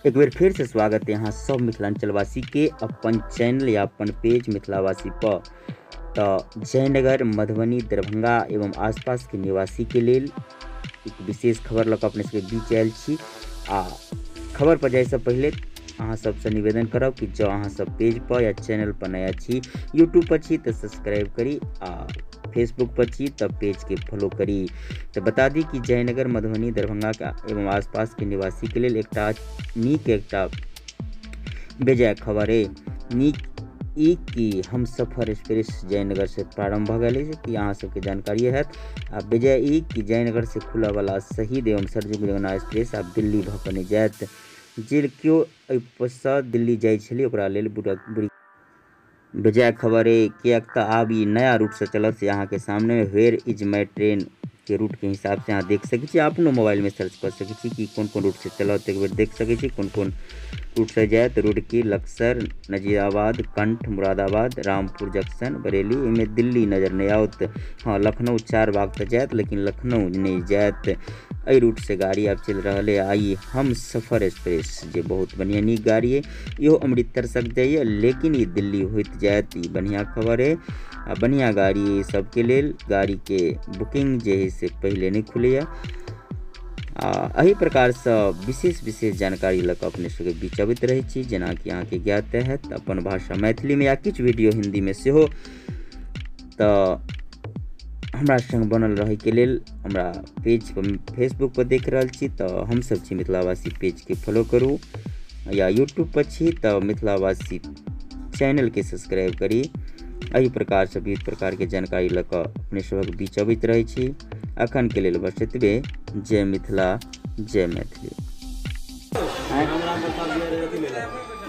एक बेर फिर से स्वागत है यहाँ सब मिथिलांचलवासी के अपन चैनल या अपन पेज मिथिलावासी पर। तो जयनगर, मधुबनी, दरभंगा एवं आसपास के निवासी के लेल एक विशेष खबर लऽ कऽ अपने सबके बीच आयल छी। आ खबर पर जाय से पहिले अहाँ सबसँ निवेदन करब कि जँ अहाँ सब पेज पर या चैनल पर नया छी, यूट्यूब पर छी तऽ सब्सक्राइब करी आ फेसबुक पर छी तऽ पेज के फॉलो करी। तो बता दी कि जयनगर, मधुबनी, दरभंगा का एवं आसपास के निवासी के लेल एकटा नीक एकटा बेजाय खबर है। नीक ई कि हम सफर एक्सप्रेस जयनगर से प्रारंभ भऽ गेल अछि कि अहाँ सबके जानकारी हैत। आ बेजाय ई कि जयनगर से खुलऽ वाला शहीद एवं सरजुग जमुना एक्सप्रेस आब दिल्ली भऽ कऽ नहि जायत। जे केओ एहिसँ दिल्ली जाइ छलै ओकरा लेल बुरी बेजाय खबर है, किएक तऽ आब ई नया रूटसँ चलत से अहाँके सामने वेयर is my train के रूट के हिसाब से अहाँ देख सकै छी। अपनो मोबाइलमे सर्च कऽ सकै छी कि कोन कोन रूटसँ चलत। एक बेर देख सकै छी कोन कोन रूटसँ जायत। रुड़की, लक्सर, नजीराबाद, कंठ, मुरादाबाद, रामपुर जंक्शन, बरेली। एहिमे दिल्ली नजर नहि आओत। हाँ, लखनऊ चारबाग तऽ जायत लेकिन लखनऊ नहि जायत। एहि रूटसँ गाड़ी आब चलि रहल है। आ ई हम सफर एक्सप्रेस जे बहुत बढ़िआँ नीक गाड़ी है, इहो अमृतसर तक जाइए लेकिन ई दिल्ली होइत जायत। ई बढ़िआँ खबर है आ बढ़िआँ गाड़ी है सबके लेल। गाड़ीके बुकिंग जे है से पहिले नहि खुलैए। आ एहि प्रकारसँ विशेष विशेष जानकारी लऽ कऽ अपने सबके बीच अबैत रहै छी। जेनाकि अहाँके ज्ञात हैत अपन भाषा मैथिलीमे या किछु वीडियो हिन्दीमे सेहो। तऽ हमरा संग बनल रहैके लेल हमरा पेज पर फेसबुक पर देख रहल छी तऽ हमसब छी मिथिलावासी पेजके फॉलो करू या यूट्यूब पर छी तऽ मिथिलावासी चैनलके सब्सक्राइब करी। एहि प्रकारसँ विविध प्रकारके जानकारी लऽ कऽ अपने सबक बीच अबैत रहै छी। अखन के लेल बस एतबे। जय मिथिला, जय मैथिली। हमरा प्रसाद दिया रहे अथी लेला।